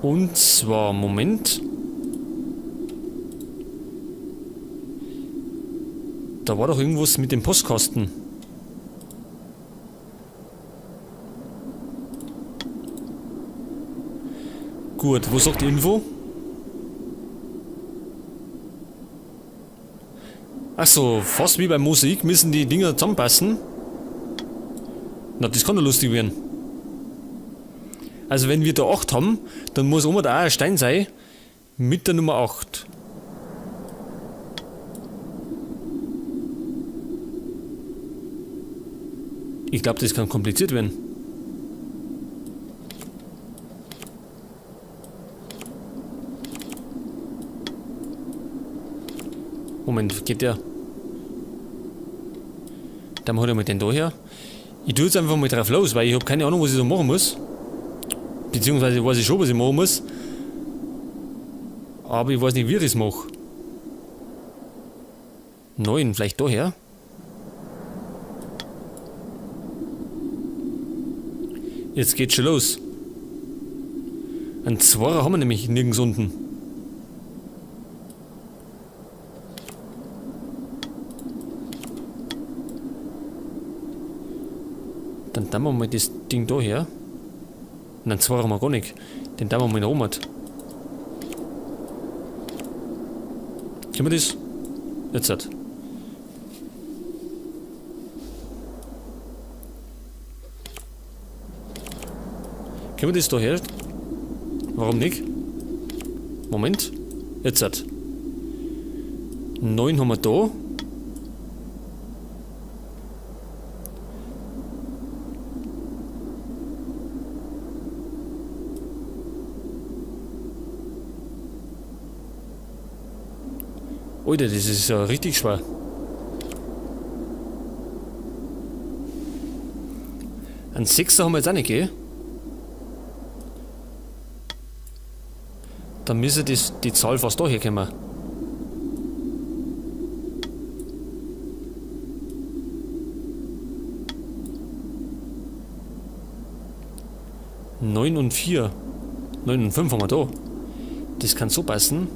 Und zwar, Moment. Da war doch irgendwas mit dem Postkasten. Gut, wo sagt die Info? Achso, fast wie bei Mosaik müssen die Dinger zusammenpassen. Na, das kann doch lustig werden. Also wenn wir da 8 haben, dann muss oben da auch ein Stein sein mit der Nummer 8. Ich glaub, das kann kompliziert werden. Moment, geht der? Dann hol ich mal den da her. Ich tue jetzt einfach mal drauf los, weil ich hab keine Ahnung, was ich da machen muss. Beziehungsweise weiß ich schon, was ich machen muss. Aber ich weiß nicht, wie ich das mache. 9, vielleicht daher. Jetzt geht's schon los. Einen Zweier haben wir nämlich nirgends unten. Dann tun wir mal das Ding da her. Nein, Zweier haben wir gar nicht. Den tun wir mal nach oben. Können wir das? Jetzt halt. Können wir das da her? Warum nicht? Moment. Jetzt halt. 9 haben wir da. Alter, das ist ja richtig schwer. Einen 6er haben wir jetzt auch nicht, gell? Dann müsste die Zahl fast da herkommen. 9 und 4. 9 und 5 haben wir da. Das kann so passen.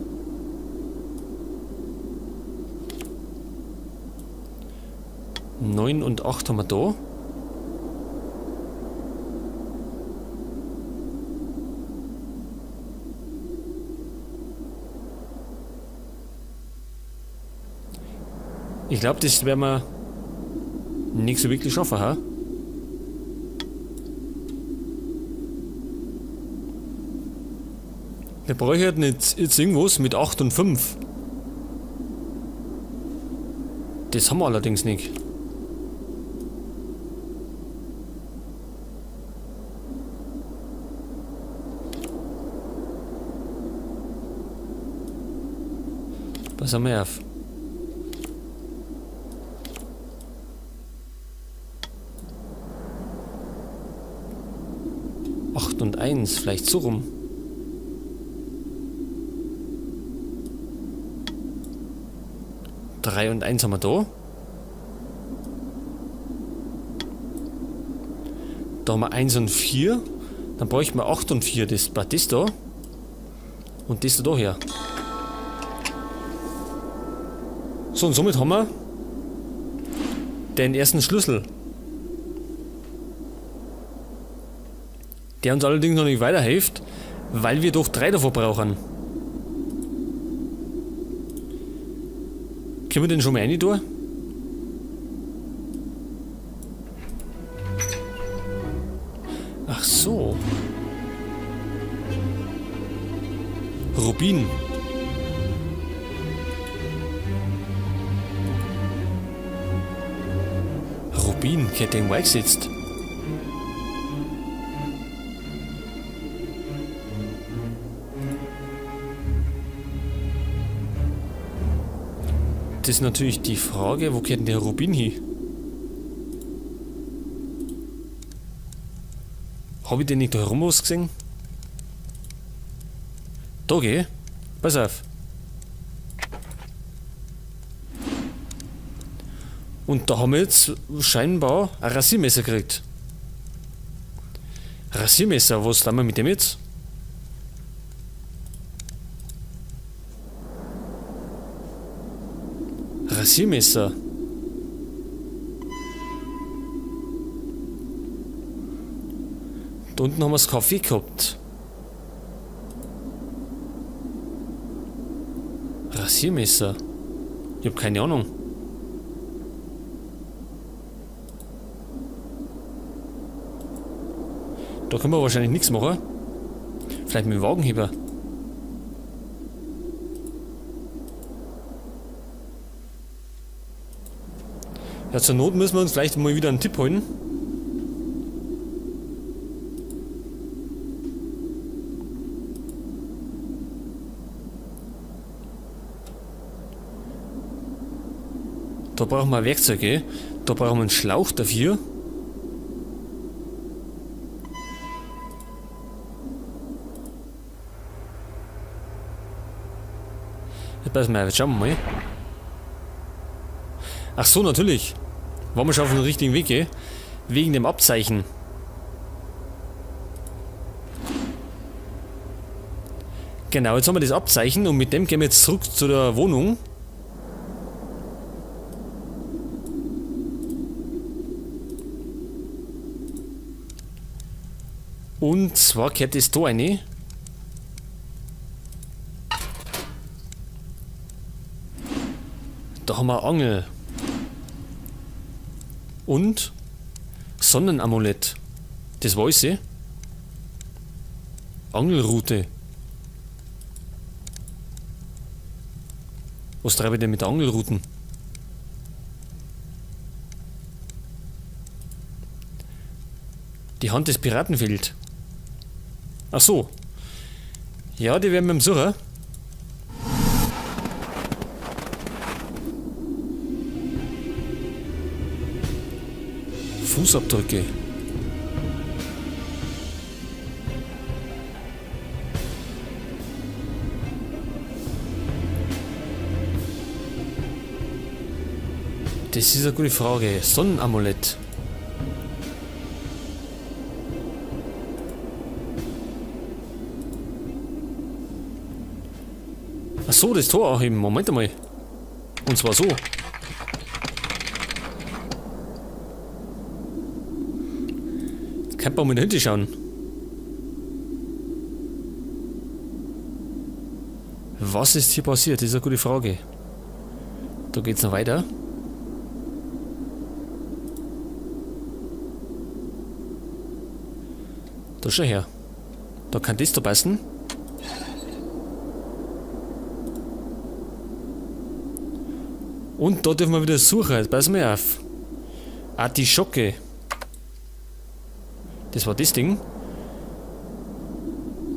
9 und 8 haben wir da. Ich glaub, das werden wir nicht so wirklich schaffen, ha? Wir bräuchten jetzt irgendwas mit 8 und 5. Das haben wir allerdings nicht. Pass mal auf. 8 und 1, vielleicht so rum. 3 und 1 haben wir da. Da haben wir 1 und 4. Dann bräuchten wir 8 und 4. Das war das da. Und das da her. So, und somit haben wir den ersten Schlüssel. Der uns allerdings noch nicht weiterhilft, weil wir doch 3 davon brauchen. Können wir den schon mal rein tun? Ach so. Rubin. Rubin, ich hätte den eingesetzt. Das ist natürlich die Frage, wo geht denn der Rubin hin? Hab ich den nicht da herum was gesehen? Da geh. Pass auf. Und da haben wir jetzt scheinbar ein Rasiermesser gekriegt. Rasiermesser, was tun wir mit dem jetzt? Rasiermesser. Da unten haben wir das Kaffee gehabt. Rasiermesser. Ich hab keine Ahnung. Da können wir wahrscheinlich nichts machen. Vielleicht mit dem Wagenheber. Ja, zur Not müssen wir uns vielleicht mal wieder einen Tipp holen. Da brauchen wir Werkzeuge. Da brauchen wir einen Schlauch dafür. Jetzt pass mal, jetzt schauen wir mal. Ach so, natürlich. Waren wir schon auf dem richtigen Weg, gell? Wegen dem Abzeichen. Genau, jetzt haben wir das Abzeichen und mit dem gehen wir jetzt zurück zu der Wohnung. Und zwar kehrt es da rein. Da haben wir Angel. Und Sonnenamulett. Das weiß ich. Angelrute. Was treibe ich denn mit der Angelruten? Die Hand des Piraten fehlt. Ach so. Ja, die werden wir suchen. Fußabdrücke. Das ist eine gute Frage. Sonnenamulett. Ach so, das Tor auch eben. Moment einmal. Und zwar so. Jetzt kann man mal dahinter schauen. Was ist hier passiert? Das ist eine gute Frage. Da geht's noch weiter. Da schau her. Da kann das da passen. Und da dürfen wir wieder suchen. Jetzt passen wir auf. Artischocke. Das war das Ding.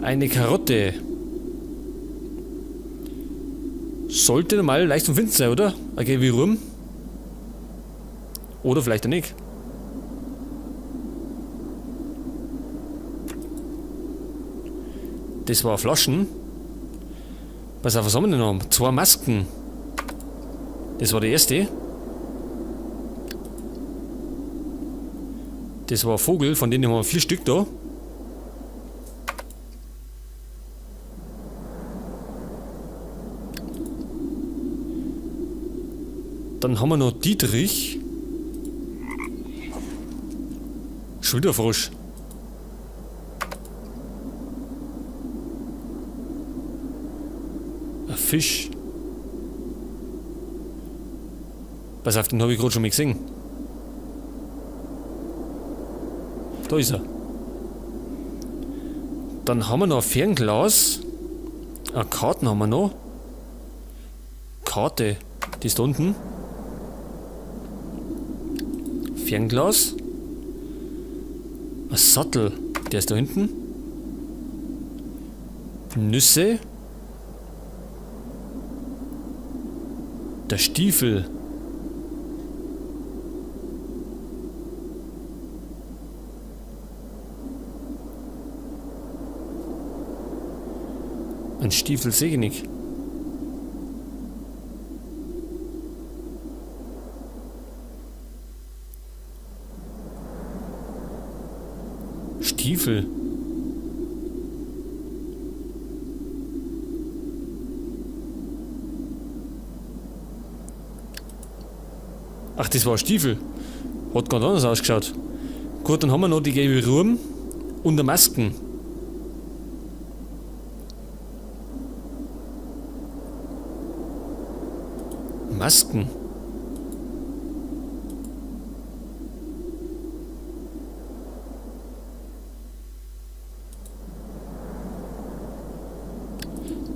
Eine Karotte. Sollte normal leicht zum Finden sein, oder? Okay, wie rum? Oder vielleicht auch nicht. Das war Flaschen. Pass auf, was haben wir denn noch? 2 Masken. Das war die erste. Das war ein Vogel, von denen haben wir 4 Stück da. Dann haben wir noch Dietrich. Schon wieder Frosch. Ein Fisch. Pass auf, den hab ich grad schon mal gesehen. Da ist er. Dann haben wir noch ein Fernglas. Eine Karten haben wir noch. Karte. Die ist da unten. Fernglas. Ein Sattel. Der ist da hinten. Nüsse. Der Stiefel. Ein Stiefel sehe ich nicht. Stiefel. Ach, das war ein Stiefel. Hat ganz anders ausgeschaut. Gut, dann haben wir noch die gelbe Ruhm und die Masken. Masken.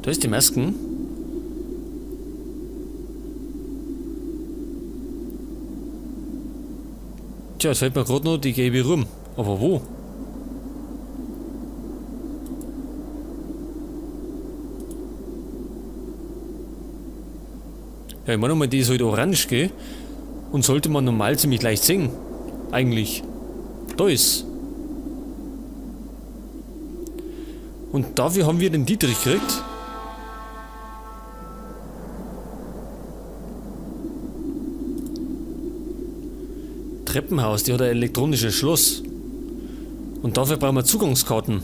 Da ist die Masken. Tja, jetzt fällt mir gerade noch die gelbe Rum. Aber wo? Ja, ich meine mal, die ist halt orange, gell? Und sollte man normal ziemlich leicht sehen. Eigentlich. Da ist. Und dafür haben wir den Dietrich gekriegt. Treppenhaus, die hat ein elektronisches Schloss. Und dafür brauchen wir Zugangskarten.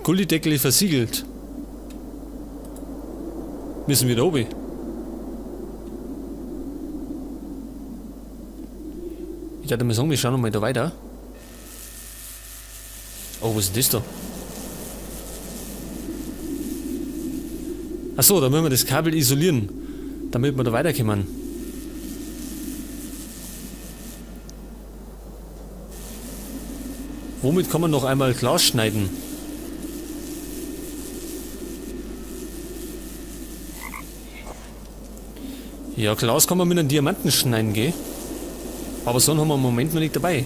Gullideckel ist versiegelt. Müssen wir da oben? Ich dachte mir sagen, wir schauen mal da weiter. Oh, was ist denn das da? Achso, da müssen wir das Kabel isolieren, damit wir da weiterkommen. Womit kann man noch einmal Glas schneiden? Ja, Glas kann man mit einem Diamanten schneiden, gell? Aber so einen haben wir im Moment noch nicht dabei.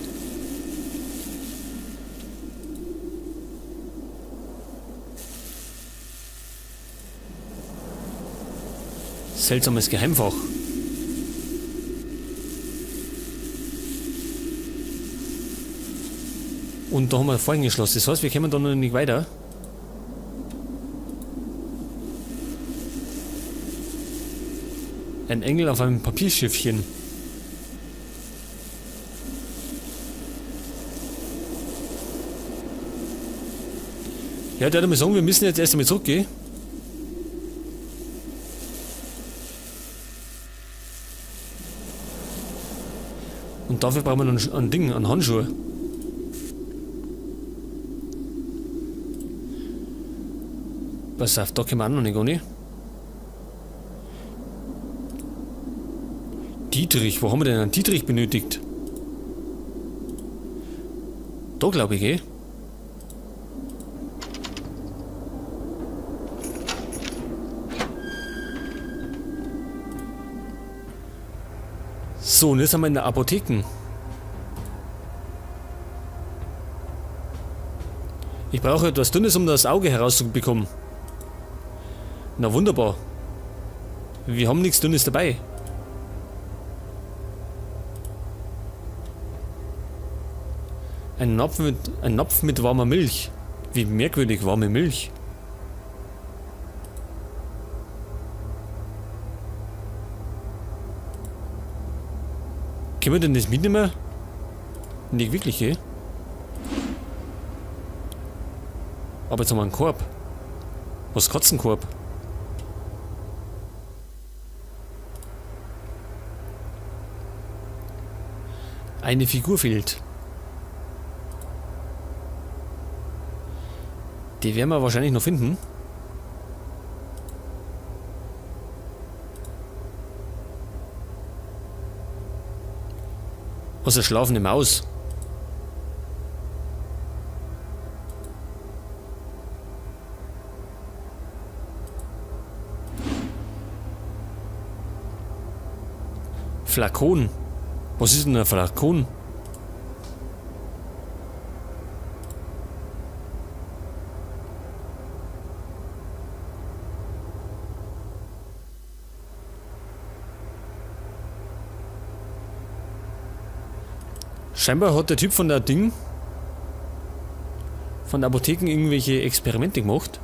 Seltsames Geheimfach. Und da haben wir Vorhängeschloss. Das heißt, wir kommen da noch nicht weiter. Ein Engel auf einem Papierschiffchen. Ja, der hat mir sagen, wir müssen jetzt erst einmal zurückgehen. Und dafür brauchen wir noch ein Ding, einen Handschuh. Pass auf, da können wir auch noch nicht, gar nicht. Dietrich, wo haben wir denn einen Dietrich benötigt? Da glaube ich, eh. So, und jetzt haben wir in der Apotheken. Ich brauche etwas Dünnes, um das Auge herauszubekommen. Na wunderbar. Wir haben nichts Dünnes dabei. Ein Napf mit warmer Milch. Wie merkwürdig, warme Milch. Können wir denn das mitnehmen? Nicht wirklich, eh? Aber jetzt haben wir einen Korb. Was Katzenkorb? Eine Figur fehlt. Die werden wir wahrscheinlich noch finden. Was, eine schlafende Maus? Flakon. Was ist denn ein Flakon? Scheinbar hat der Typ von der Ding, von der Apotheken irgendwelche Experimente gemacht.